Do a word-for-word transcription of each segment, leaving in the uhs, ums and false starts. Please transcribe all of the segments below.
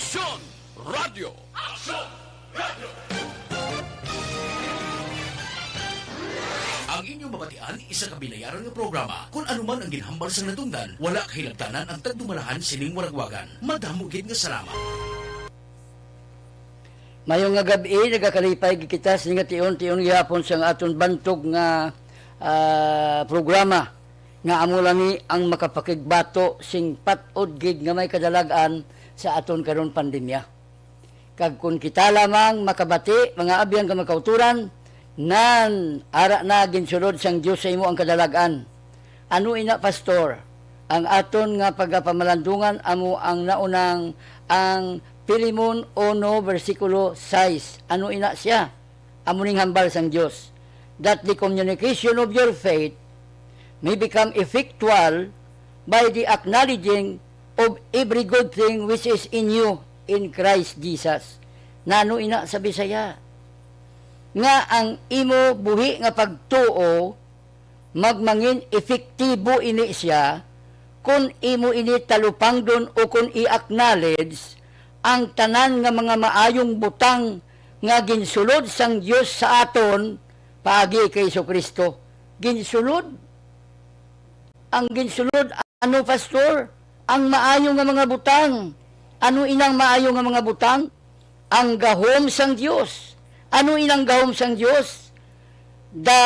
Aksyon Radio. Aksyon Radio. Ang inyong mabatian, isa ka binayaran nga programa. Kung ano man ang ginhambal sang natungdan, wala kahilabtanan ang tagdumalahan sining waragwagan. Madamo gid nga salamat. Mayo nga gab-i, nagakalipay gid kita sini nga tion-tion gihapon sang aton bantog nga, ah, programa, nga amo lang ni ang makapakigbato sing pat-od gid nga may kadalag-an sa aton karon pandemya. Kag kon kita lamang makabati, mga abyan kag mga kauturan, nan, ara na ginsulod sang Dios sa imo ang kadalag-an. Ano ina, Pastor? Ang aton nga pagapamalandungan amo ang naunang ang Filemon uno, bersikulo sais. Ano ina sia? Amo ning hambal sang Dios, that the communication of your faith may become effectual by the acknowledging of every good thing which is in you in Christ Jesus. Nano ina sa Bisaya? Nga ang imo buhi nga pagtuo magmangin epektibo ini siya, kon imo ini talupangdon o kon i-acknowledge ang tanan nga mga maayong butang nga ginsulod sang Dios sa aton paagi kay Jesu-Cristo. Ginsulod? Ang ginsulod, ano, Pastor? Ang maayo nga mga butang. Ano inang maayo nga mga butang? Ang gahom sang Dios. Ano inang gahom sang Dios? The,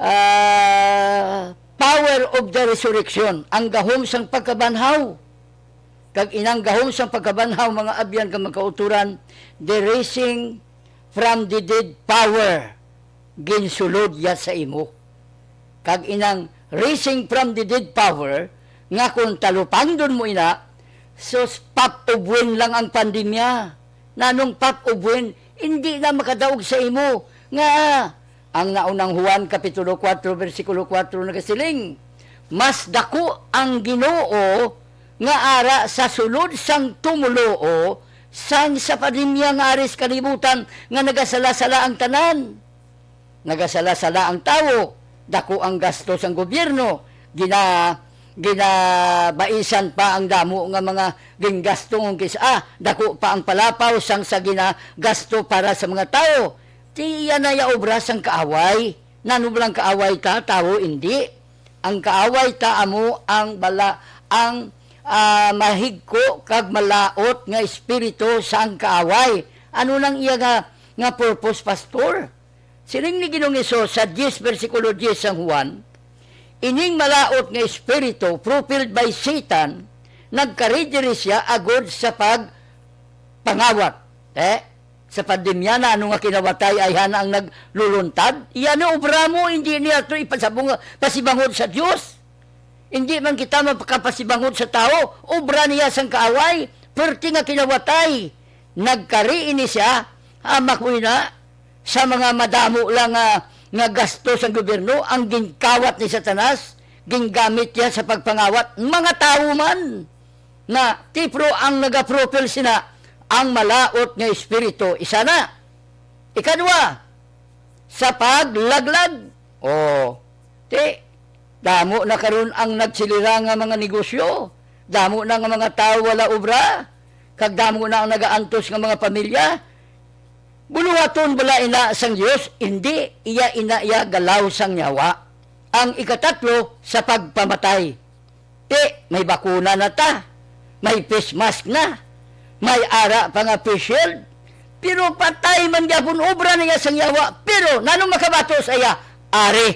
ah, power of the resurrection. Ang gahom sang pagkabanhaw. Kag inang gahom sang pagkabanhaw, mga abyan kag mga kauturan, the raising from the dead power, ginsulod ya sa imo. Kag inang raising from the dead power, nga kung talupangdon mo ina, sus, pop-ubwin lang ang pandemya. Nanong pop-ubwin, hindi na makadaog sa imo. Nga, ang naunang Juan Kapitulo kuwatro, bersikulo kuwatro nagasiling, "Mas dako ang Ginoo nga ara sa sulod sang tumoluo sang sa pandemya nga ari sa kalibutan nga nagasala-sala ang tanan." Nagasala-sala ang tawo, dako ang gasto sang gobyerno, gina-, ginabaisan pa ang damo nga mga ginggasto ngon kis-, ah, dako pa ang palapaw sang sa ginagasto para sa mga tawo. Ti iya na ya obra sang kaaway. Nano ba lang kaaway ta, tawo? Indi. Ang kaaway ta amo ang bala-, ang, ah, mahigko kag malaut nga espiritu sang kaaway. Ano nang iya nga, nga purpose, Pastor? Siling ni Ginoong Hesus sa diyes, bersikulo diyes sang Juan, "Ining malaut nga espiritu, propelled by Satan, nagkari diri sia agod sa pagpangawat." Eh, sa pandemya na, ano nga kinawatay ay hana ang nagluluntad? Iya ni obra mo, hindi niya to ipasabong, pasibangod sa Dios. Hindi man kita mapakapasibangod sa tawo, obra niya sang kaaway, perti nga kinawatay. Nagkari ini sia, hamak mo ina, sa mga madamo lang nga, nga gasto sang gobyerno, ang ginkawat ni Satanas, gingamit niya sa pagpangawat, mga tawo man. Na, ti pero ang nagapropel sina, ang malaut nga espiritu, isa na. Ikadua, sa paglaglag. Oh, ti, damo na karon ang nagsilira nga mga negosyo. Damo na nga mga tawo wala obra. Kag damo na ang nagaantos nga mga pamilya. Buluhaton bala ina sang Dios? Indi, iya ina iya galaw sang yawa. Ang ikatatlo, sa pagpamatay. Ti, may bakuna na ta, may face mask na, may ara pa nga face shield, pero patay man gyapon, obra niya sang yawa. Pero nano makabato sa iya? Ari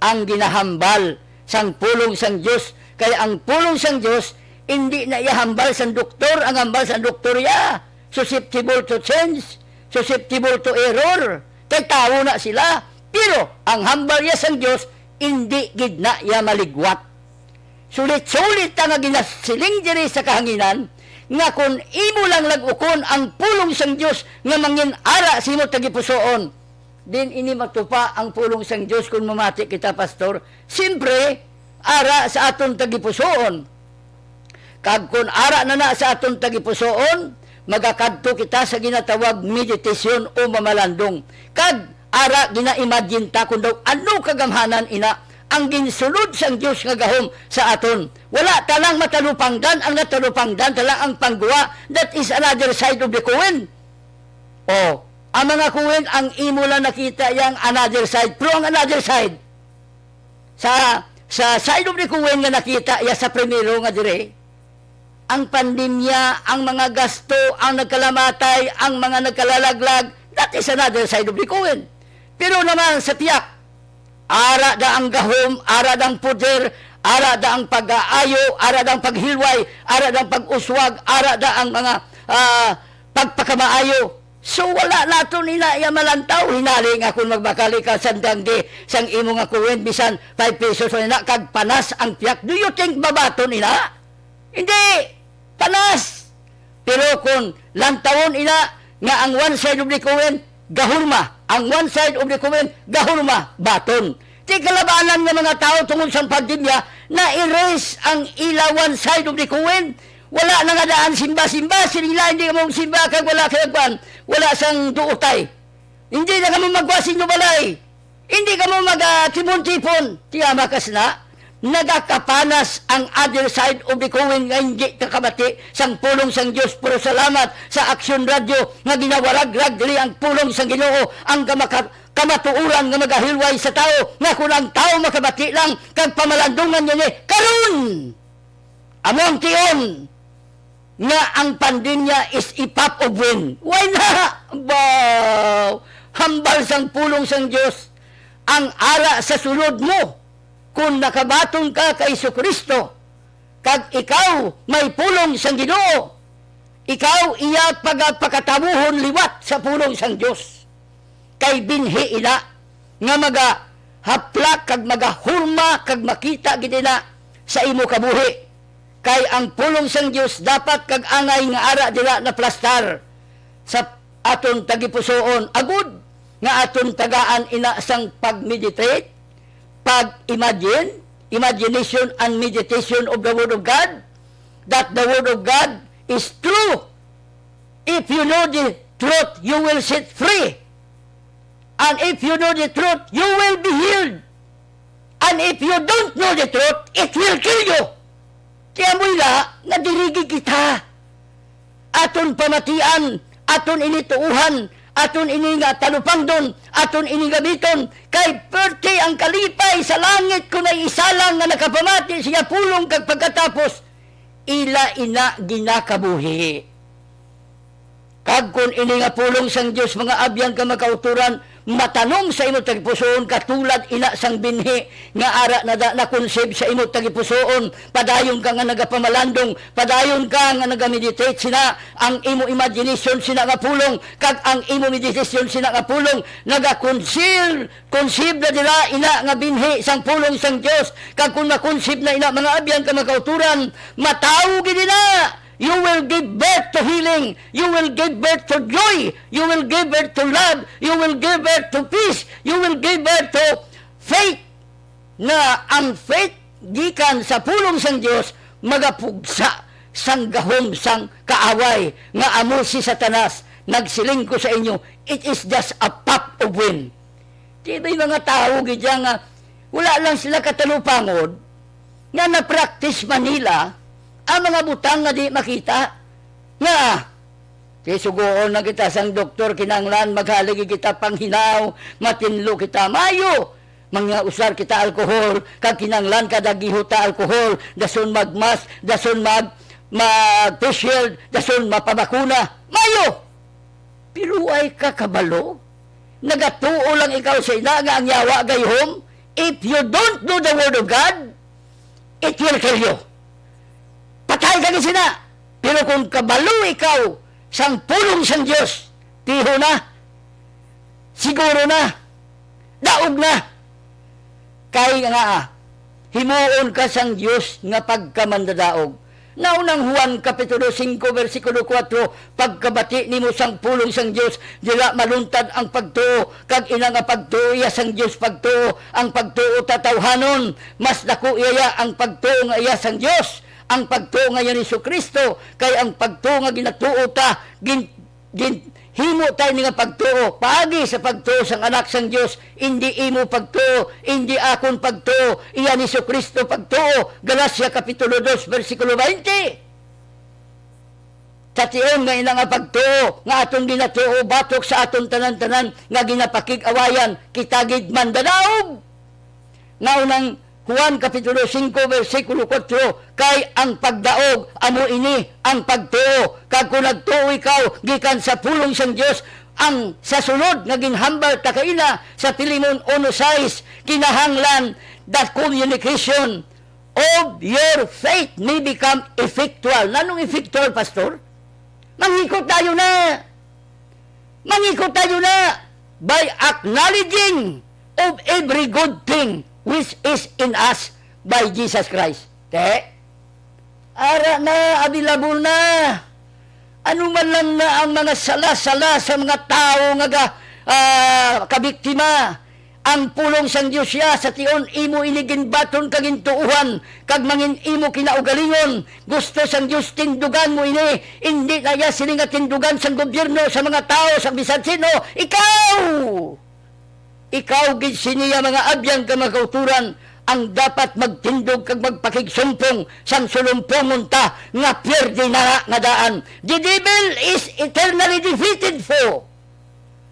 ang ginahambal sang pulong sang Dios, kay ang pulong sang Dios indi na iya hambal sang doktor, ang hambal sang doktor iya susceptible to change, susceptible to error, kay tawo na sila. Pero ang hambal iya sang Dios, indi gid na iya maligwat. Sulit-sulit ta nga ginasiling diri sa kahanginan, nga kon imo lang lag-ukon ang pulong sang Dios nga mangin-ara sa imo tagipusoon, din ini matupa ang pulong sang Dios. Kon mamati kita, Pastor, siyempre, ara sa aton tagipusoon. Kag kon ara na na sa aton tagipusoon, magakadto kita sa ginatawag meditasyon o mamalandong. Kag ara gina-imagine ta kon daw ano kagamhanan ina ang ginsulod sang Dios nga gahom sa aton. Wala ta lang matalupangdan, ang natalupangdan ta lang ang panggwa, that is another side of the coin. Oh, ang mga coin, ang imo lang nakita yang another side. Pero ang another side, sa, sa side of the coin nga nakita ya sa primero nga dire, ang pandemya, ang mga gasto, ang nagkalamatay, ang mga nagkalalaglag, that is another side of the coin. Pero naman sa tiyak, ara da ang gahom, ara da ang poder, ara da ang pag-aayo, ara da ang paghilway, ara da ang pag-uswag, ara da ang mga, ah, pagpakamaayo. So, wala naton ina iya malantaw. Hinali nga kung magbakal ka sang danggi sang imo nga coin, bisan five pesos na ina, kag panas ang piyak, do you think babaton ina? Hindi. Panas. Pero kung lantawon ina nga ang one side of the coin gahurma, ang one side of the coin gahurma, baton. Ti kalabanan nga mga tawo tungod sa pandemya, na-erase ang ila one side of the coin. Wala na nga daan simba-simba, sila hindi mo simba kag wala kay kwan, wala sang duotay. Hindi na kamo magwa sa inyo balay. Hindi kamo magtipon-tipon. Tiya makas na. Nagakapanas ang other side of the coin nga hindi kakabati sang pulong sang Dios. Pero salamat sa Aksyon Radio nga ginawaragrag diri ang pulong sang Ginoo, ang kamaka-, kamatuoran nga magahilway sa tawo, nga kun ang tawo makabati lang kag pamalandungan niya ni karon. Amo ang tion nga ang pandemya is a pop of wind. Why na? Baw! Hambal sang pulong sang Dios ang ara sa sulod mo. Kung nakabaton ka kay Jesu-Cristo, kag ikaw may pulong sang Ginoo, ikaw iya pagapakatabuhon liwat sa pulong sang Dios. Kay binhi ina nga magahaplak kag magahurma kag makita gid ina sa imo kabuhi. Kay ang pulong sang Dios dapat kag angay nga ara dira naplastar sa aton tagipusoon, agud nga aton tagaan ina sang pag-meditate, pag-imagine, imagination and meditation of the Word of God, that the Word of God is true. If you know the truth, you will set free. And if you know the truth, you will be healed. And if you don't know the truth, it will kill you. Kaya mo ila nga dirigi kita. Aton pamatian, aton ini tuuhan, aton ini nga talupangdon, aton ini gamiton, kay perti ang kalipay sa langit kung may isa lang nga nakapamati siya pulong kag pagkatapos, ila ina ginakabuhi. Kag kon ini nga pulong sang Dios, mga abyan ka makauturan, matanom sa imo tagipusoon, katulad ina sang binhi nga ara na, na, na-conceive sa imo tagipusoon, padayon ka nga nagapamalandong, padayon ka nga nagameditate sina, ang imo imagination sina nga pulong, kag ang imo meditation sina nga pulong, nagakonsil-, conceive na dira ina nga binhi sang pulong sang Dios, kag kon ma-conceive na ina, mga abyan ka makauturan, matawo gid ina. You will give birth to healing. You will give birth to joy. You will give birth to love. You will give birth to peace. You will give birth to faith, na ang faith gikan sa pulong sang Dios magapugsa sang gahom sang kaaway, nga amo si Satanas. Nagsiling ko sa inyo, it is just a puff of wind. Di ba'y mga tawo gid dyan nga wala lang sila katalupangod nga na-practice man nila ang mga butang nga di makita? Nga, si sugoon na kita sang doktor, kinahanglan maghaligi kita panghinaw, matinlo kita, mayo, mangusar kita alcohol, kag kinahanglan kada gihot ta alcohol, dason mag-mask, dason mag, mag-face shield, dason mapabakuna. Mayo! Pero ay ka kabalo? Nagatuo lang ikaw sa ina nga ang yawa gayhom? If you don't know the word of God, it will kill you. Patay ka gid sina. Pero kung kabalo ikaw sang pulong sang Dios, piho na, siguro na, daog na. Kay nga, himuon ka sang Dios nga pagkamandadaog. Naunang Juan Kapitulo singko, bersikulo kuwatro, pagkabati nimo sang pulong sang Dios, dira maluntad ang pagtuo, kag ina nga pagtuo iya sang Dios pagtuo, ang pagtuo tatawhanon, mas dako iya ang pagtuo nga iya sang Dios, ang pagtuo nga iya ni Jesucristo, kay ang pagtuo nga ginatuo ta, gin-, gin-, Himo tayo ni nga pagtuo, paagi sa pagtuo sang Anak sang Dios, indi imo pagtuo, indi akon pagtuo, iya ni Jesu-Cristo pagtuo. Galacia Kapitulo dos, bersikulo twenty. Sa tion nga ina nga pagtuo nga aton ginatuo batok sa aton tanan-tanan nga ginapakig-awayan, kita gid mandadaog. Nga unang Juan Kapitulo singko, bersikulo kuwatro, kay ang pagdaog amo ini ang pagtuo, kag kon nagtuo ikaw gikan sa pulong sang Dios, ang sa sulod nga ginhambal ta kaina sa Filemon uno sais, kinahanglan the communication of your faith may become effectual. Nanong effectual, Pastor? Mangikot tayo na. Mangikot tayo na by acknowledging of every good thing which is in us by Jesus Christ. Te? Ara na, available na. Ano man lang na ang mga sala-sala sa mga tawo nga ga, ah, kabiktima, ang pulong sang Dios siya sa tion imo ini ginbaton kag gintuohan kag mangin imo kinaugalingon. Gusto sang Dios tindugan mo ini. Indi na iya sini nga tindugan sang gobyerno, sa mga tawo, sa bisan sino. Ikaw! Ikaw gid sini ya mga abyan ka mga kauturan ang dapat magtindog kag magpakigsumpong sang sulumpongon ta nga pierde na nga daan. The devil is eternally defeated foe.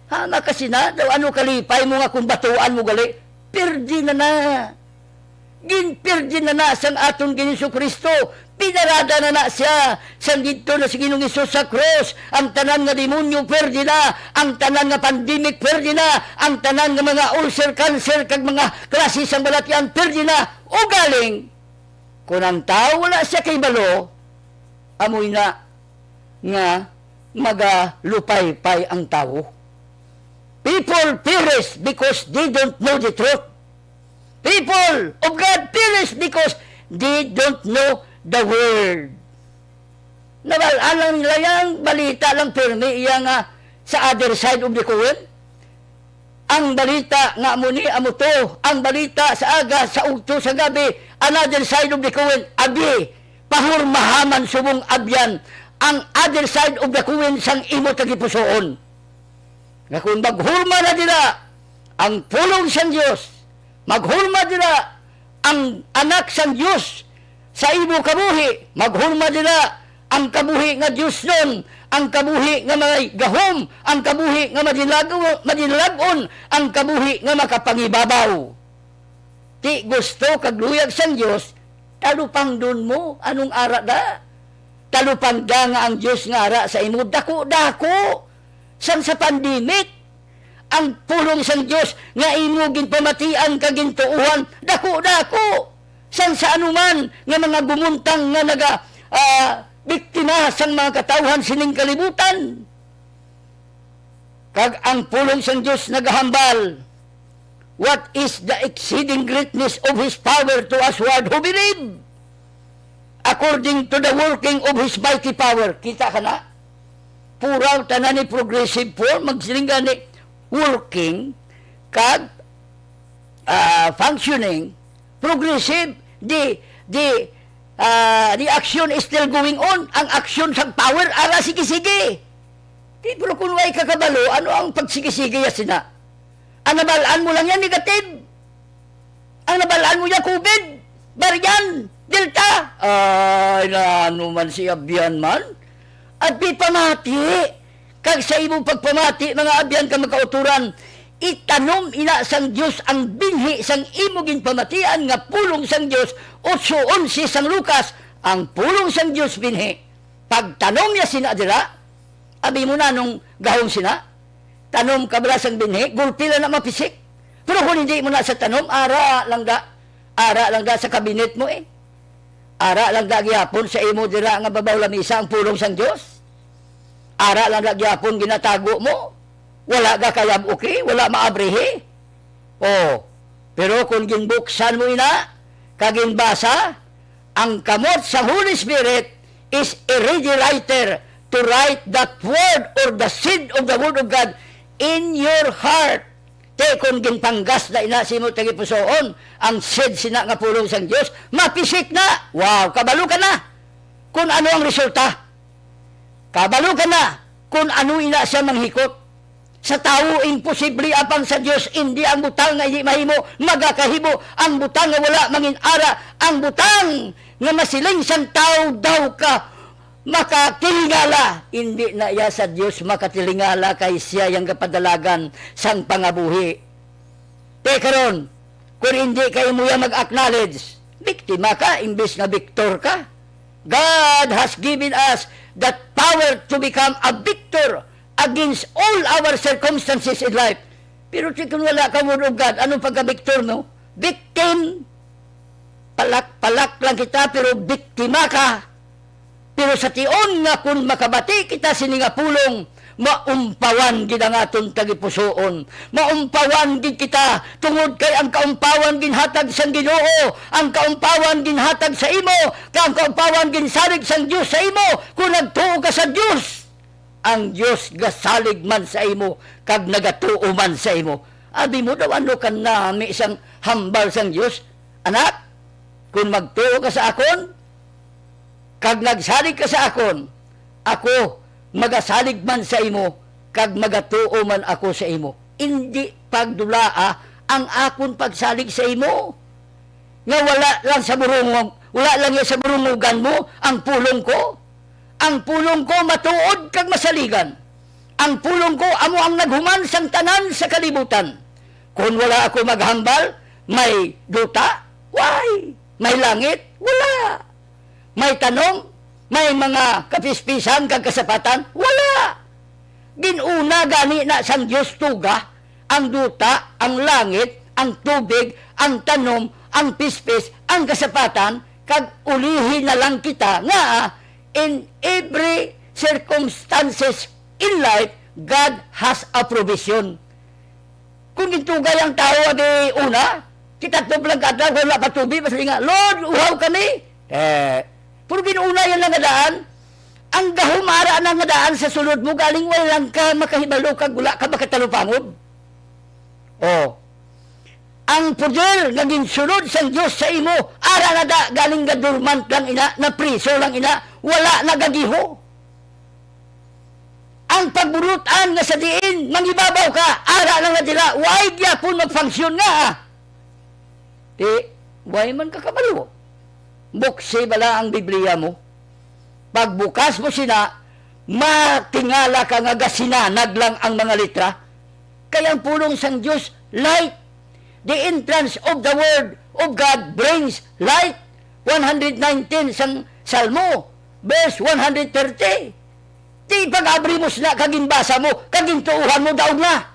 Ha, makasina daw, ano kalipay mo nga kung batuan mo gali? Pirdi na na. Ginpirdi na na sang aton Ginoong Jesu-Cristo. Pinarada na na siya. Sang didto na si Ginoong Jesus sa krus, ang tanan nga demonyo pirdi na, ang tanan nga pandemic pirdi na, ang tanan nga mga ulcer, cancer, kag mga klase sang balatian pirdi na. Ugaling, kung ang tawo wala siya kay balo, amoy na nga magalupaypay ang tawo. People perish because they don't know the truth. People of God perish because they don't know the word. Nabal-an lang nila yang balita lang pirmi iya nga sa other side of the coin. Ang balita nga amo ni, amo to. Ang balita sa aga, sa udto, sa gabi, another side of the coin. Abi, pahurmahaman subong abyan ang other side of the coin sang imo tagipusoon. Nga kung maghurma na dira ang pulong sang Dios, maghurma dira ang Anak sang Dios sa imo kabuhi, maghurma dira ang kabuhi nga diosnon, ang kabuhi nga may gahom, ang kabuhi nga madinalag-, madinalag-on, ang kabuhi nga makapangibabaw. Ti gusto kag luyag sang Dios, talupangdon mo. Anong ara da? Talupangda nga ang Dios nga ara sa imo dako-dako sang sa pandemic. Ang pulong sang Dios nga imo ginpamatian kag gintuohan, dako-dako sang sa anuman nga mga gumuntang nga naga, ah, biktima sang mga katawhan sining kalibutan. Kag ang pulong sang Dios nagahambal, "What is the exceeding greatness of His power to usward who believe, according to the working of His mighty power?" Kita ka na? Puraw tanan ni progressive form, magsiling gani, working, kag, ah, functioning, progressive, the, the, ah, the action is still going on. Ang action sang power, ara, sige-sige. Di, pero kung way ka kabalo, ano ang pagsige-sige ya sina? Ang nabal-an mo lang yan, negative. Ang nabal-an mo yan, covid, variant, delta. Ay, na ano man si Abyan man. At di pamati. Kag sa imong pagpamati, mga abyan ka magkauturan, itanom ina sang Dios ang binhi sang imo ginpamatian nga pulong sang Dios, otso onse sang Lucas, ang pulong sang Dios binhi. Pagtanom niya sina dira, abi mo na nung gahom sina, tanom ka bala sang binhi, gulpi lang na mapisik. Pero kung hindi mo na sa tanom, ara lang da, ara lang da sa kabinet mo eh. Ara lang da gyapon sa imo dira nga babaw lamisa ang pulong sang Dios. Ara lang da gyapon ginatago mo. Wala ga kayab-oki, wala maabrihi. Oh, pero kung ginbuksan mo ina, kag ginbasa, ang kamot sa Holy Spirit is a ready writer to write that word or the seed of the word of God in your heart. Te, kung ginpanggas na ina sa imo tagipusoon ang seed sina nga pulong sang Dios, mapisik na. Wow, kabalo ka na kung ano ang resulta. Kabalo ka na Kon ano ina siya manghikot. Sa tawo, imposible, apang sa Dios, indi ang butang nga indi mahimo magakahimo, ang butang nga wala mangin-ara, ang butang nga masiling sang tawo daw ka makatilingala. Indi na iya sa Dios makatilingala, kay siya yang gapadalagan sang pangabuhi. Te karon, kung indi ka imo iya mag-acknowledge, biktima ka imbis nga victor ka. God has given us that power to become a victor against all our circumstances in life. Pero ti kun wala ka Word of God, anong pagka-victor mo? Victim. Palak-palak lang kita, pero biktima ka. Pero sa tion nga kun makabati kita sini nga pulong, maumpawan gid ang aton tagipusoon. Maumpawan gid kita, tungod kay ang kaumpawan ginhatag sang Ginoo, ang kaumpawan ginhatag sa imo, kay ang kaumpawan ginsalig sang Dios sa imo, kung nagtuo ka sa Dios. Ang Dios gasalig man sa imo, kag nagatuo man sa imo. Abi mo daw, ano ka nami sang hambal sang Dios? Anak, kung magtuo ka sa akon, kag nagsalig ka sa akon, ako magasalig man sa imo, kag magatuo man ako sa imo. Indi pagdulaa ang akon pagsalig sa imo, nga wala lang sa burungog, wala lang iya sa burungugan mo ang pulong ko. Ang pulong ko matuod kag masaligan. Ang pulong ko amo ang naghuman sang tanan sa kalibutan. Kon wala ako maghambal, may duta? Way. May langit? Wala. May tanom? May mga kapispisan kag kasapatan? Wala. Ginuna gani na sang Dios tuga ang duta, ang langit, ang tubig, ang tanom, ang pispis, ang kasapatan, kag ulihi na lang kita nga in every circumstances in life, God has a provision. Kung gintugay ang tawo, di una, kita tublag ka adlaw, wala pa tubig, basta nga, "Lord, uhaw kami." Eh, pero ginuna yan lang nga daan, ang gahom ara na nga daan sa sulod mo, galing wala lang ka makahibalo kag wala ka makatalupangod. Oh. Ang poder nga ginsulod sang Dios sa imo, ara na da, galing ga dormant lang ina, na priso lang ina, wala na gagiho. Ang pagburutan nga sa diin mangibabaw ka, ara na nga dira, way gyapon magfunction nga. Di, way man ka kabalo. Buksi bala ang Biblia mo. Pagbukas mo sina, matingala ka nga gasinanag lang ang mga letra. Kay ang pulong sang Dios, light. The entrance of the word of God brings light. One hundred nineteen sang Salmo, verse one hundred thirty. Di pag-abri mo sina kag ginbasa mo, kag gintuohan mo, daog na.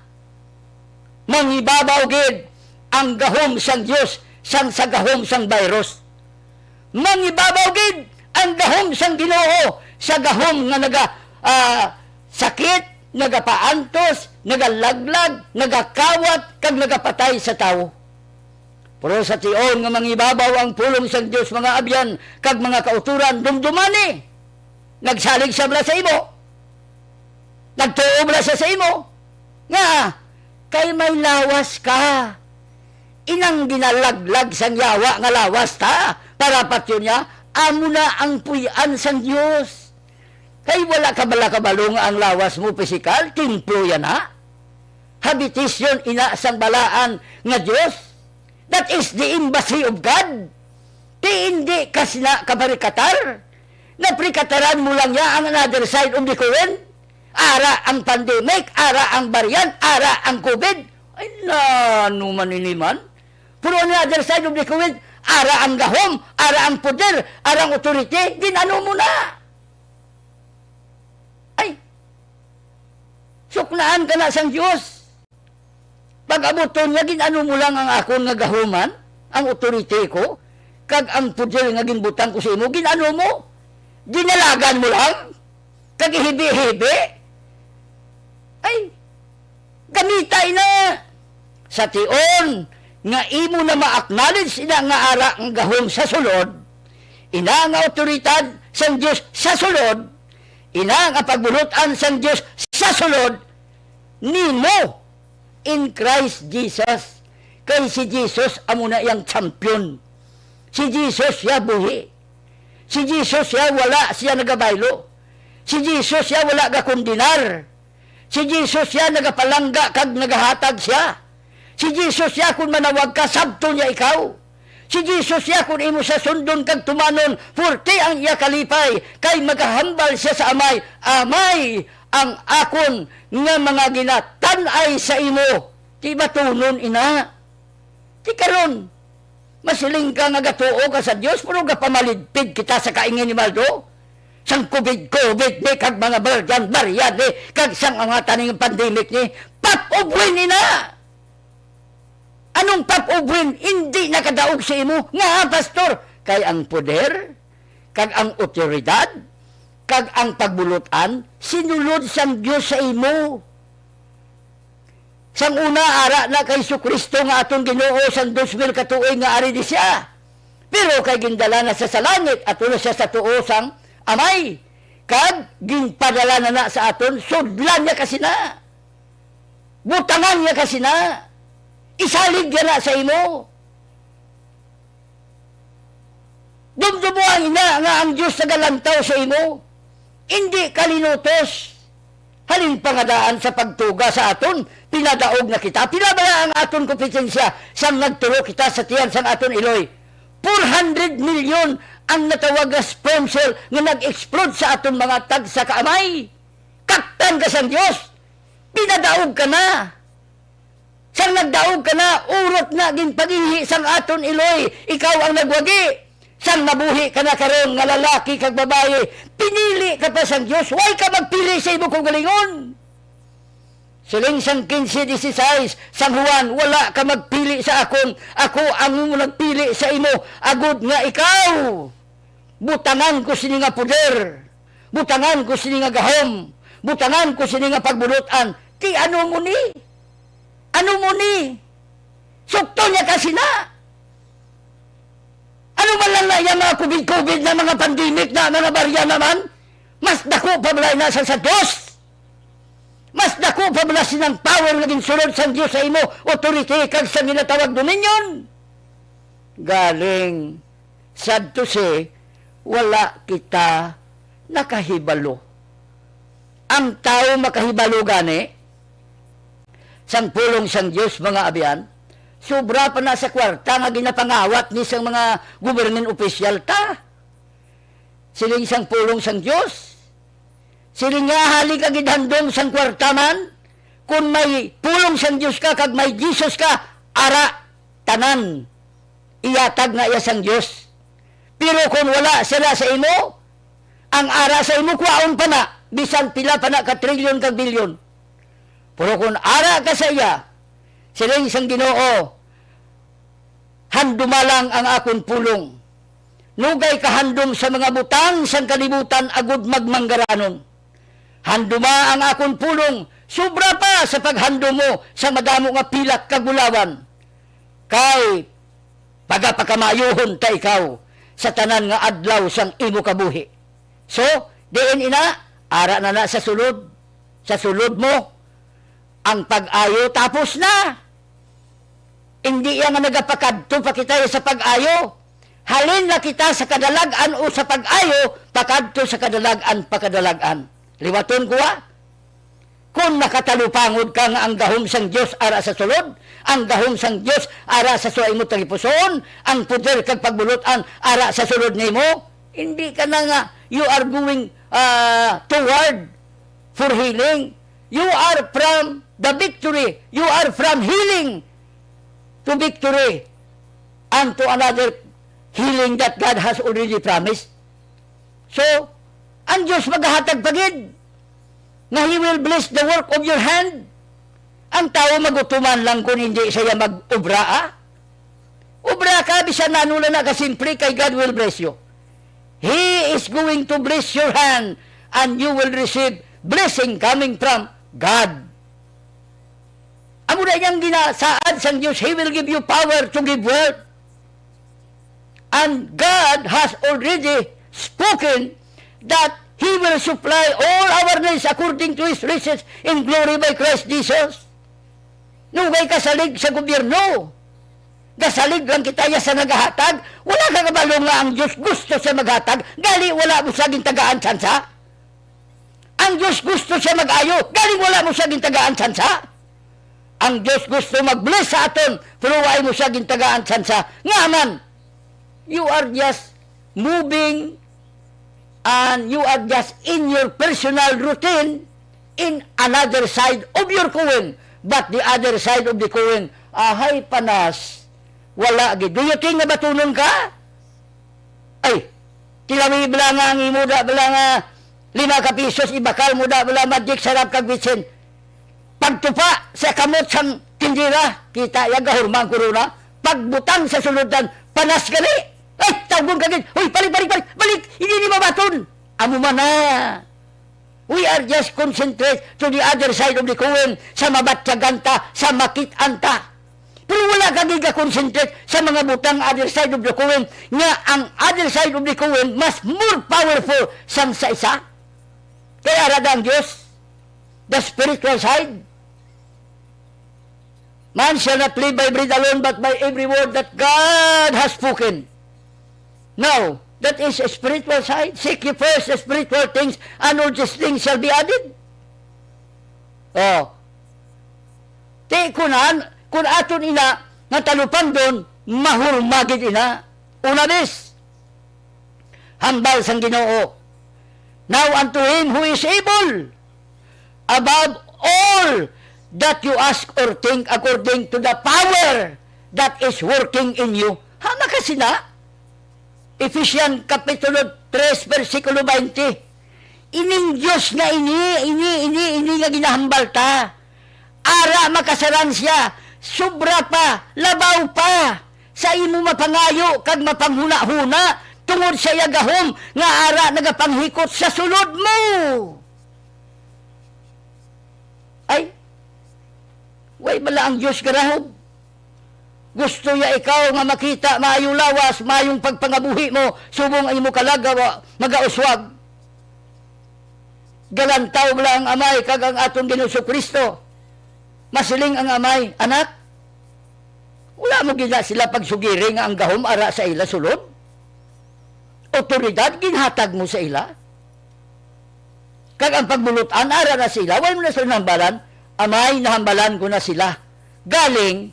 Mangibabaw gid ang gahom sang Dios sang sa gahom sang virus. Mangibabaw gid ang gahom sang Ginoo sa gahom nga naga, ah, sakit, nagapaantos, nagalaglag, nagakawat, kag nagapatay sa tawo. Pero sa tion nga mangibabaw ang pulong sang Dios, mga abyan kag mga kautoran, dumdumani, nagsalig siya bala sa imo. Nagtuo bala siya sa imo. Nga, kay may lawas ka. Inang ginalaglag sang yawa nga lawas ta, para patyon niya, amo na ang puy-an sang Dios. Kay wala ka bala kabalo nga ang lawas mo pisikal, templo yan na. Habitasyon ina sang balaan nga Dios. That is the embassy of God. Ti indi ka sina kaparikatar. Naprikataran mo lang ya ang another side of the coin. Ara ang pandemic, ara ang variant, ara ang covid. Ay, nano man ini man? Pero on the other side of the coin, ara ang gahom, ara ang poder, ara ang authority, gin-ano mo na? Ay, suknaan ka na sang Dios. Pag-abuton niya, gin-ano mo lang ang akon nga gahuman, ang authority ko, kag ang poder nga ginbutang ko sa imo, gin-ano mo? Ginalagan mo lang? Kag ihibi-hibi? Ay, gamita ina. Sa tion nga imo na ma-acknowledge ina nga ara ang gahom sa sulod, ina nga awtoridad sang Dios sa sulod, ina nga pagbulotan sang Dios sa sulod, nimo in Christ Jesus. Kay si Jesus amo na iyang champion. Si Jesus siya buhi. Si Jesus siya wala siya nagabaylo. Si Jesus siya wala gakondenar. Si Jesus siya nagapalangga kag nagahatag siya. Si Jesus siya, kon manawag ka, sabton niya ikaw. Si Jesus siya, kon imo siya sundon kag tumanon, forte ang iya kalipay, kay magahambal siya sa Amay, "Amay, ang akon nga mga ginatan-ay sa imo, ti batunon ina." Ti karon, masiling ka nga gatuo ka sa Dios, pero gapamalidpid kita sa kaingin ni Maldo. Sang covid-covid ni, kag mga baryan-baryan ni, kag sang mga taning pandemic ni, pap-ubwin ina! Anong pap-ubwin? Indi nakadaog sa imo. Nga, pastor, kay ang poder, kag ang otoridad, kag ang pagbulotan, sinulod sang Dios sa imo. Sang una, ara na kay Jesu-Cristo nga aton Ginoo sang dos mil ka tuig nga ari di sia. Pero kay gindala na sia sa langit, ato na sia sa tuo sang Amay, kag ginpadala na na sa aton, sudlan niya ka sina. Butangan niya ka sina. Isalig niya na sa imo. Dumdumoa ina nga ang Dios nagalantaw sa imo. Indi ka linutos. Halin pa nga daan sa pagtuga sa aton, pinadaog na kita. Pila bala ang aton kompetensya sang nagtulo kita sa tiyan sang aton iloy? Four hundred million ang natawag nga sperm cell nga nag-explode sa aton mga tagsa ka amay. Kaptan ka sang Dios. Pinadaog ka na. Sang nagdaog ka na, urot na ginpaginhi sang aton iloy, ikaw ang nagwagi. Sang nabuhi ka na karon nga lalaki kag babayi, pinili ka pa sang Dios, way ka magpili sa imo kaugalingon. Siling sang quince dieciséis sang Juan, "Wala ka magpili sa akon, ako ang imo nagpili sa imo, agod nga ikaw." Butangan ko sini nga poder. Butangan ko sini nga gahom. Butangan ko sini nga pagbulotan. Ti ano mo ni? Ano mo ni? Sukto niya ka sina. Ano man lang na iya mga covid-covid na mga pandemic na mga barya naman? Mas dako pa bala na sa, sa Dios. Mas dako pa bala sinang power nga ginsulod sang Dios sa imo, authority, kag sa ginatawag dominion. Galing. Sad to say, wala kita nakahibalo. Ang tawo makahibalo gani sang pulong sang Dios, mga abyan, sobra pa na sa kwarta nga ginapangawat ni sang mga government opisyal ta. Siling sang pulong sang Dios, siling nga, "Hali ka gid handom sang kwarta man, kon may pulong sang Dios ka kag may Jesus ka, ara, tanan." Iyatag na iya sang Dios. Pero kon wala sila sa imo, ang ara sa imo kwaon pa na, bisan pila pa na ka trilyon kag bilyon. Pero kon ara ka sa iya, siling sang Ginoo, "Handuma lang ang akon pulong. Nugay kahandom sa mga butang sang kalibutan agod magmanggaranon." Handuma ang akon pulong, sobra pa sa paghandom mo sa madamo nga pilak kag bulawan, kay pagapakamaayuhon ta ikaw sa tanan nga adlaw sang imo kabuhi. So, diin ina, ara na na sa sulod, sa sulod mo, ang pag-ayo tapos na. Indi iya nga nagapakadto pa kita sa pag-ayo. Halin na kita sa kadalag-an o sa pag-ayo, pakadto sa kadalag-an, pakadalag-an. Liwaton ko, ha? Kon nakatalupangod ka nga ang gahom sang Dios ara sa sulod, ang gahom sang Dios ara sa, sa imo tagipusoon, ang poder kag pagbulot-an ara sa sulod nimo, hindi ka na nga, you are going, ah, toward for healing. You are from the victory. You are from healing to victory and to another healing that God has already promised. So, ang Dios magahatag pa gid nga He will bless the work of your hand. Ang tawo magutuman lang kung hindi siya mag-obra, ah. Obra ka, bisan ano lang na kasimple, kay God will bless you. He is going to bless your hand and you will receive blessing coming from God. Amo na iyang ginasaad sang Dios, "He will give you power to give wealth." And God has already spoken that He will supply all our needs according to His riches in glory by Christ Jesus. Nugay kasalig sa gobyerno. Gasalig lang kita iya sa nagahatag. Wala ka kabalo nga ang Dios gusto siya maghatag, gali wala mo siya gintagaan tsansa. Diyos gusto siya mag-ayo, galing wala mo siya gintagaan tsansa. Ang Diyos gusto mag-bless sa aton, pero wala mo siya gintagaan tsansa. Nga man, you are just moving and you are just in your personal routine in another side of your coin. But the other side of the coin, ahay panas, wala gid. Do you think nga batunon ka? Ay, tilawi bala nga ang imo da bala nga lima ka pisos, ibakal mo da bala magic sarap kag bitsin. Pagtupa sa kamot sang tindera, kita ya gahurma ang korona. Pagbutang sa sulod, panas gani. Ay, tawgon ka gid. Hoy, balik, balik, balik, balik. Hindi ni mabaton. Amo man na. We are just concentrate to the other side of the coin, sa mabatyagan ta, sa makit-an ta. Pero wala ka gid ka-concentrate sa mga butang other side of the coin, nga ang other side of the coin mas more powerful sang sa isa. Kaya ara ang Diyos, the spiritual side. Man shall not live by bread alone, but by every word that God has spoken. Now, that is a spiritual side. Seek ye first the spiritual things, and all these things shall be added. Oh. Ti kunan, kun aton ina nga talupangdon, mahurma gid ina. Una bis, hambal sang Ginoo. Now unto him who is able above all that you ask or think, according to the power that is working in you. Ha, makasina? Ephesians Kapitulo tres, bersikulo twenty. Ining Dios nga ini, ini, ini, ini nga ginahambal ta. Ara makasarang siya, sobra pa, labaw pa sa imo mapangayo kag mapanghunahuna, tungod sa iya gahom nga ara nagapanghikot sa sulod mo. Ay, way bala ang Dios garahob? Gusto niya ikaw nga makita maayo lawas, maayong pagpangabuhi mo, subong ang imo kalag nga magauswag. Galantaw bala ang Amay kag ang aton Ginoong Jesu-Cristo. Masiling ang Amay, "Anak, wala mo gid na sila pagsugiri nga ang gahom ara sa ila sulod. Awtoridad ginhatag mo sa ila. Kag ang pagbulut-an ara na sa ila, wala mo na sila nahambalan. Amay, nahambalan ko na sila. Galing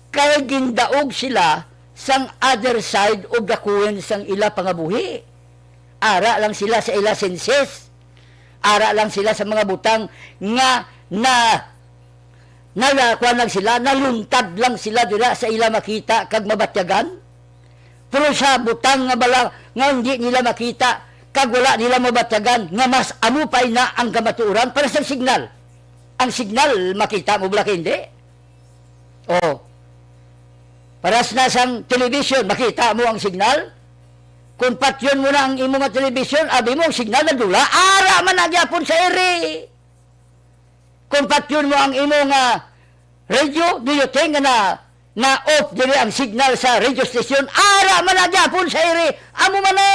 kay gindaog sila sang other side of the coin sang ila pangabuhi. Ara lang sila sa ila senses. Ara lang sila sa mga butang nga na, na, kuwan lang sila, naluntad lang sila dira sa ila makita kag mabatyagan. Pero sa butang nga bala nga hindi nila makita kag wala nila mabatyagan, nga mas amo pa ina ang kamatuoran para sa signal. Ang signal, makita mo bala kay hindi? Oh. Paras na sang television, makita mo ang signal? Kung patyon mo na ang imo nga television, abi mo ang signal nagdula, ara man na gyapon sa iri. Kung patyon mo ang imo nga radio, do you think na na-off diri ang signal sa radio station? Ara man na gyapon sa iri, amo man na.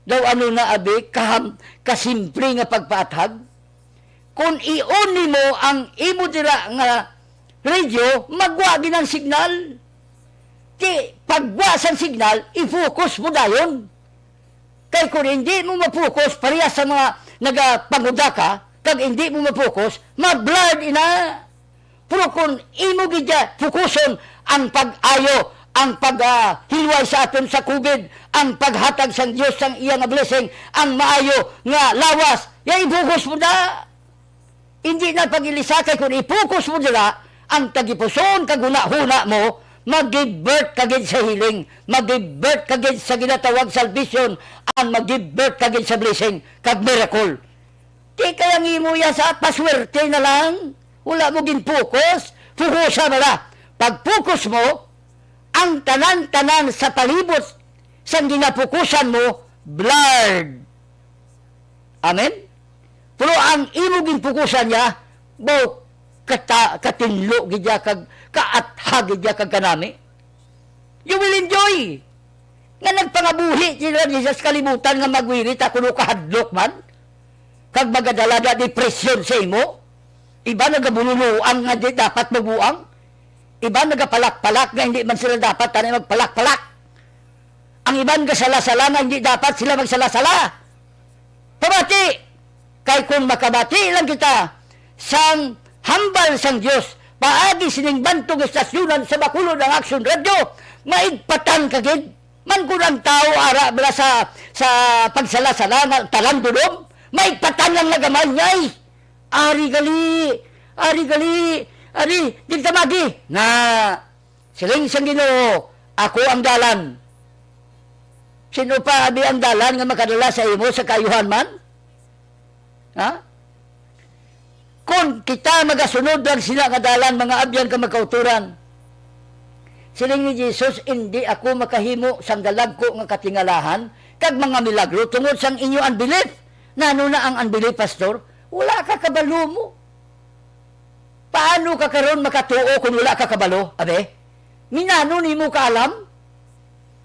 Daw ano na, abi, kaham-, kasimple nga pagpaathag? Kung i-on nimo ang imo dira nga radio, magwa gid ang signal. Ti, pagwa sang signal, i-focus mo dayon. Kay kung hindi mo ma-focus, parehas sa mga nagapangudaka, kag hindi mo ma-focus, ma-blurred ina. Pero kung imo gid ya fokuson ang pag-ayo, ang pag, ah, hilway sa aton sa covid, ang paghatag sang Dios sang iya nga blessing, ang maayo nga lawas, ya i-focus mo na. Hindi na pag-ilisa, kay kung i-focus mo dira, ang tagipuson kag hunahuna mo, mag-give birth ka gid sa healing, mag-give birth ka gid sa ginatawag salvation, ang mag-give birth ka gid sa blessing kag miracle. Di kaya ang imo ya sa paswerte na lang. Wala mo gin-focus. Fokusa mo na. Pag-focus mo, ang tanan-tanan sa palibot sang ginapukusan mo, blurred. Amen? Pero ang imo gin-fokusan niya, bo, kata-, katinlo gid ya kag kaatha gid ya kag kanami. You will enjoy. Nga nagpangabuhi sila ni sa kalibutan nga magwiri ta kuno kahadlok man. Kag magadala na depresyon sa imo. Iba nagabululuang nga di dapat mabuang. Iba nagapalak-palak nga hindi man sila dapat tani magpalak-palak. Ang iban gasala-sala nga hindi dapat sila magsala-sala. pabati. Kay kon makabati lang kita sang hambal sang Dios paagi sining bantog nga estasyunan sa Bacolod, ang Action Radio, maigpatan ka gid. Man kon ang tawo ara bala sa, sa pagsala-sala nga talandulom, maigpatan lang na gamay niya, ay. Ari gali, ari gali, ari, dili ta magi. Na, siling sang Ginoo, "Ako ang dalan." Sino pa abi ang dalan nga makadala sa imo sa kaayuhan man? Ha? Kon kita magasunod lang sila nga dalan, mga abyan ka magkauturan, siling ni Jesus, "Indi ako makahimo sang dalagko nga katingalahan kag mga milagro tungod sang inyo unbelief." Nano na ang unbelief, pastor? Wala ka kabalo mo. Paano ka karon makatuo kung wala ka kabalo? Abe, minano nimo kaalam?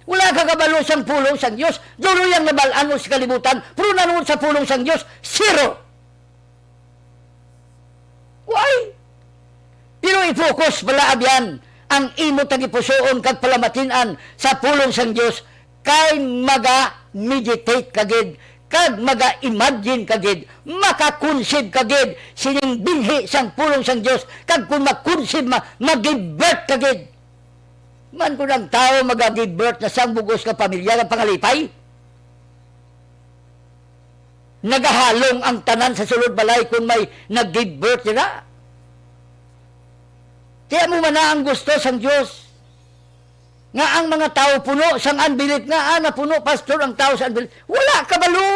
Wala ka kabalo sang pulong sang Dios. Duro yang nabal-an mo sa kalibutan, pero nanungod sa pulong sang Dios, zero. Why? Pero i-focus bala, abyan, ang imo tagipusoon kag palamatin-an sa pulong sang Dios, kay maga-meditate ka gid, kag maga-imagine ka gid, maka-conceive ka gid sining binhi sang pulong sang Dios, kag kung ma-conceive ma, mag-give birth ka gid. Man kung ang tawo maga-give birth na sang bugos nga pamilya nga pangalipay, nagahalong ang tanan sa sulod balay kung may nag-give birth nila. Kaya mo man na ang gusto sang Dios, nga ang mga tawo puno sang unbelief, nga, ah, napuno, pastor, ang tawo sa unbelief. Wala kabalo.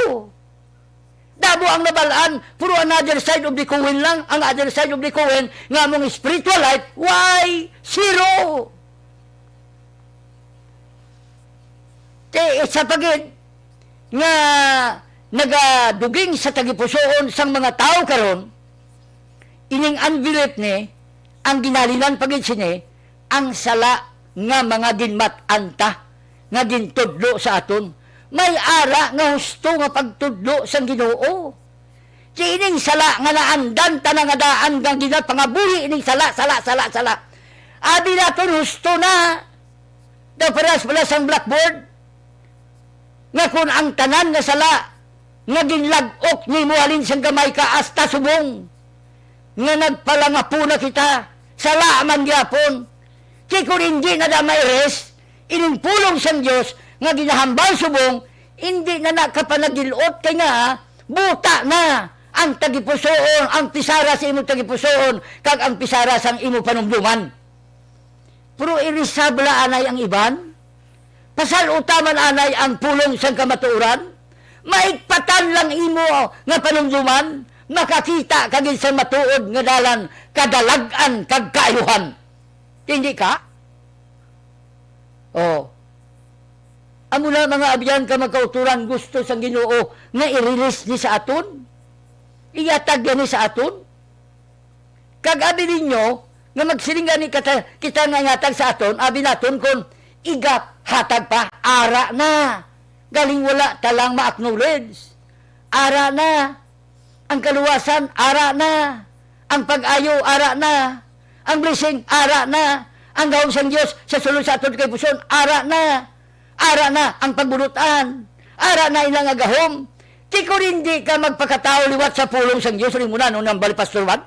Damo ang nabal-an, pero another side of the coin lang, ang other side of the coin, nga among spiritual life, why? Zero. Kay isa pa gid nga nagaduging sa tagipusoon sang mga tawo karon, ining unbelief ni, ang ginhalinan pa gid sini, ang sala nga mga ginmat-an ta nga gintudlo sa aton. May ara nga husto nga pagtudlo sang Ginoo. Kay ining sala nga naandan ta na nga daan nga ginapangabuhi ining sala, sala, sala, sala. Abi naton husto na. Daw paras bala sang blackboard. Nga kun ang tanan nga sala nga ginlag-ok nimo halin sang gamay ka hasta subong, nga nagpalangapo na kita, sala man gyapon. Kay kun indi na da ma-erase ining pulong sang Dios nga ginahambal subong, indi na na ka pa nagil-ot, kay nga buta na ang tagipusoon, ang pisara sa imong tagipusoon, kag ang pisara sang imo panumdoman. Pero irisabla anay ang iban? Pasal-uta man anay ang pulong sang kamatuoran? Maigpatan lang imo nga panumduman, makakita ka gid sa matuod nga dalan, kadalag-an kag kaayuhan. Hindi ka? Oh. Amo na, mga abyan ka magkauturan, gusto sang Ginoo nga i-release ni sa aton? Ihatag yan ni sa aton? Kag abi ninyo nga magsiling gani kata, kita nga ihatag sa aton, abi naton kon igap, hatag pa, ara na. Galing wala ta lang ma-acknowledge. Ara na. Ang kaluwasan, ara na. Ang pag-ayo, ara na. Ang blessing, ara na. Ang gahom sang Dios sa sulod sa aton kay puson, ara na. Ara na ang pagbunutan. Ara na ina nga gahom. Ti kon hindi ka magpakatawo liwat sa pulong sang Dios, rin mo na, no, nang bali, Pastor Juan?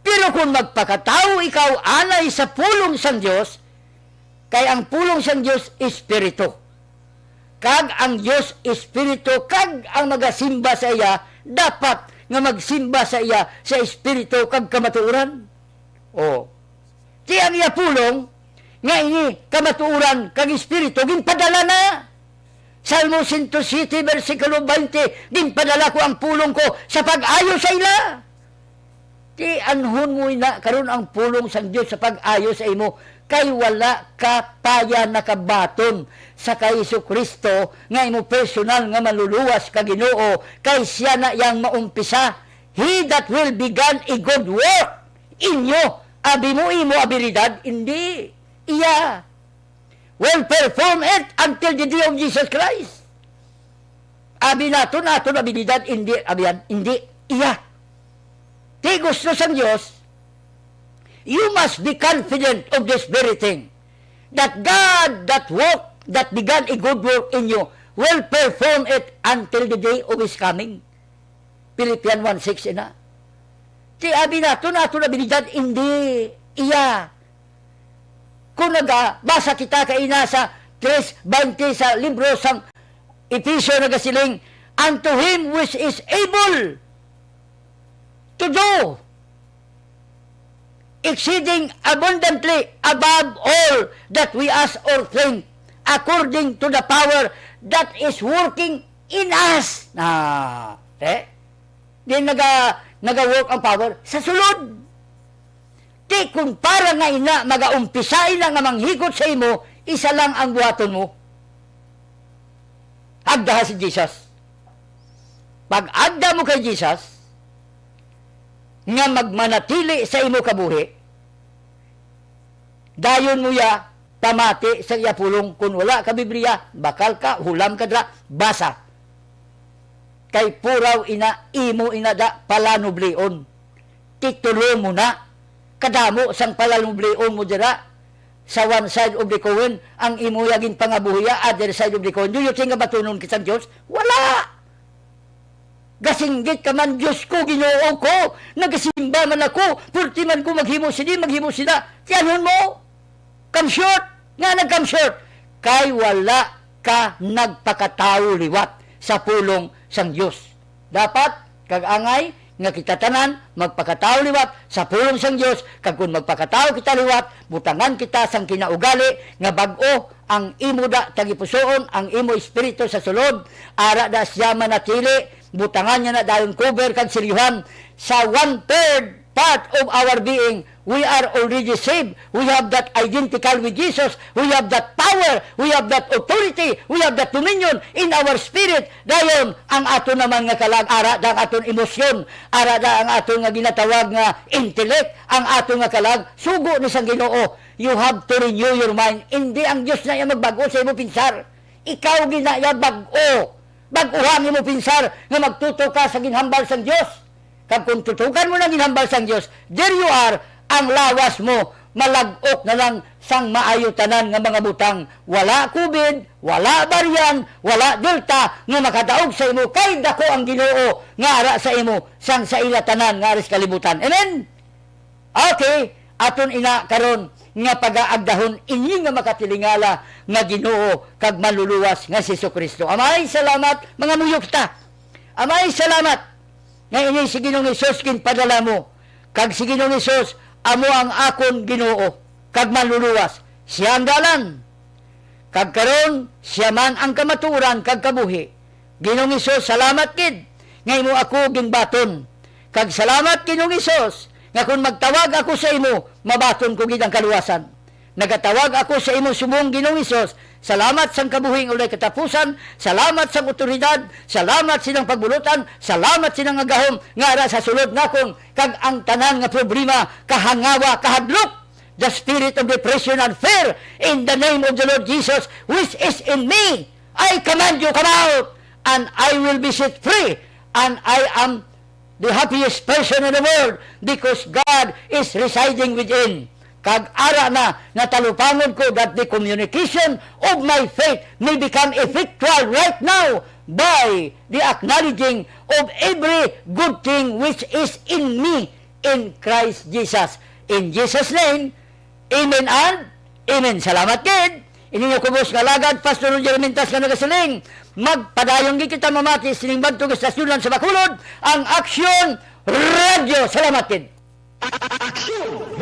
Pero kung magpakatawo ikaw anay sa pulong sang Dios, kay ang pulong sang Dios Espiritu. Kag ang Dios Espiritu, kag ang magasimba sa iya, dapat nga magsimba sa iya sa Espiritu kag kamatuoran. Oh. Ti ang iya pulong, nga ini kamatuoran kag Espiritu, ginpadala na. Salmo sento siyete, bersikulo twenty, "Ginpadala ko ang pulong ko sa pag-ayo sa ila." Ti anhon mo ina karon ang pulong sang Dios sa pag-ayo sa imo, kay wala ka pa ya nakabaton sa kay Jesu-Cristo nga imo personal nga Manluluwas ka Ginoo, kay siya na yang maumpisa. "He that will began a good work in you," abi mo, imo abilidad, hindi. Iya. "Will perform it until the day of Jesus Christ." Abi naton, aton abilidad, hindi, abi yan, hindi. Iya. Ti gusto sang Dios, you must be confident of this very thing, that God that work, that began a good work in you, will perform it until the day of his coming. Philippians one six ina. Ti abi nato na ato abilidad, hindi iya. Kung nagabasa kita kaina sa tres twenty sa libro sang Efeso, nagasiling, "Unto him which is able to do exceeding abundantly above all that we ask or think, according to the power that is working in us." Na, eh? Di naga, naga-work ang power sa sulod. Ti kung para nga ina, magaumpisay na nga manghikot sa imo, isa lang ang buhaton mo. Agdaha si Jesus. Pag agda mo kay Jesus, nga magmanatili sa imo kabuhi, dayon mo ya pamati sa iya pulong. Kun wala ka Biblia, bakal ka, hulam ka dra, basa. Kay puraw ina, imo ina da palanublion. Titulo mo na. Kadamo sang palanublion mo dira sa one side of the coin, ang imo ya ginpangabuhi ya, other side of the coin. Do you think nga batunon kita sang Dios? Wala! Gasinggit ka man, "Dios ko, Ginoo ko, nagasimba man ako, purti man ko maghimo sini, maghimo sina." Tiyanhon mo? Come short? Nga nag-come short? Kay wala ka nagpakatawo liwat sa pulong sang Dios. Dapat kag angay nga kita tanan magpakatawo liwat sa pulong sang Dios, kag kon magpakatawo kita liwat, butangan kita sang kinaugali nga bag-o, ang imo da tagipusoon, ang imo espiritu sa sulod, ara da sia manatili, butangan niya na dayon cover kag selyuhan sa one-third part of our being. We are already saved. We have that identical with Jesus. We have that power. We have that authority. We have that dominion in our spirit. Dayon, ang aton naman nga kalag, ara da ang aton emosyon, ara da ang aton nga ginatawag nga intellect, ang aton nga kalag, sugo ni sang Ginoo. You have to renew your mind. Hindi ang Dios na iya magbag-o sa imo pinsar. Ikaw gid na iya bag-o. Bag-uha ang imo pinsar nga magtuto ka sa ginhambal sang Dios. Kag kung tutukan mo na ang ginhambal sang Dios, there you are, ang lawas mo malag-ok na lang sang maayo tanan nga mga butang. Wala covid, wala variant, wala delta nga makadaog sa imo, kay dako ang Ginoo nga ara sa imo sang sa ila tanan nga ara sa kalibutan. Amen? Okay, aton ina karon nga pagaagdahon ini nga makatilingala nga Ginoo kag Manluluwas nga si Jesu-Cristo. Amay, salamat, mangamuyo kita. Amay, salamat nga ini si Ginoong Hesus ginpadala mo, kag si Ginoong Hesus amo ang akon Ginoo kag Manluluwas. Sia ang dalan. Kag karon, sia man ang kamatuoran kag kabuhi. Ginoong Hesus, salamat gid nga imo ako ginbaton. Kag salamat, Ginoong Hesus, nga kon magtawag ako sa imo, mabaton ko gid ang kaluwasan. Nagatawag ako sa imo subong, Ginoong Hesus. Salamat sang kabuhi nga walay katapusan, salamat sang awtoridad, salamat silang pagbulotan, salamat silang agahom nga ara sa sulod nakon, kag ang tanan nga problema, kahangawa, kahadlok, the spirit of depression and fear, in the name of the Lord Jesus, which is in me, I command you, come out, and I will be set free, and I am the happiest person in the world because God is residing within. Kag ara na, natalupangod ko that the communication of my faith may become effectual right now by the acknowledging of every good thing which is in me in Christ Jesus. In Jesus' name, amen and amen. Salamat gid. Ini inyo kubos nga alagad, Pastor Roger Mintas, nga nagasiling, magpadayon gid kita mamati sining bantog istasyonan sa Bacolod, ang Aksyon Radio. Salamat gid. Aksyon!